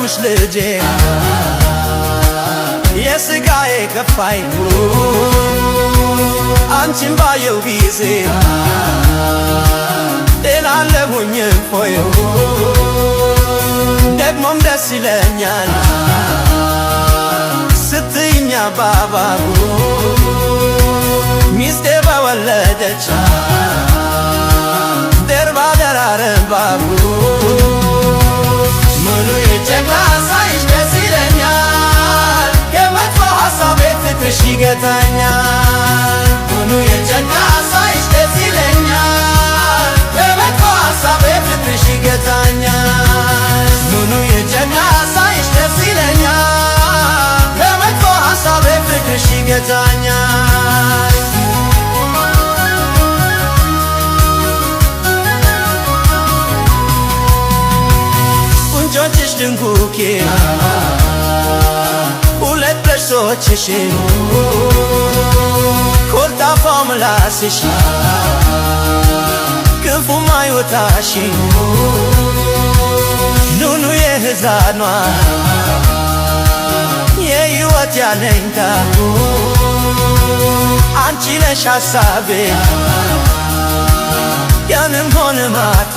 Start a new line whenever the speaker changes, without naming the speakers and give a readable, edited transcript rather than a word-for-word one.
ወለድኩሽ ልጄ የስጋዬ ከፋይ አንቺን ባየው ጊዜ እላለሁኝ እፎይ፣ ደግሞም ደስ ይለኛል ስትይኝ አባባ። ሚስቴ በወለደች ደርባ ደራረባቡ ምኑ የጨቅላ ሳይሽ ደስ ይለኛል፣ ከመጥፎ ሐሳቤ ፍቅርሽ ይገታኛል። ምኑ የጨቅላ ሳይሽ ደስ ይለኛል፣ ከመጥፎ ሐሳቤ ፍቅርሽ ይገታኛል። ምኑ የጨቅላ ሳይሽ ደስ ይለኛል፣ ከመጥፎ ሐሳቤ ፍቅርሽ ይገታኛል። ጉንጮችሽ ድንጉኬ ሁለት ጥርሶችሽ ኮልታፋው ምላስሽ ክፉ ማይወጣሽ ኑኑ የሕፃኗ የሕይወት ያለኝታ አንቺ ነሽ ሐሳቤ ቀንም ሆነ ማታ።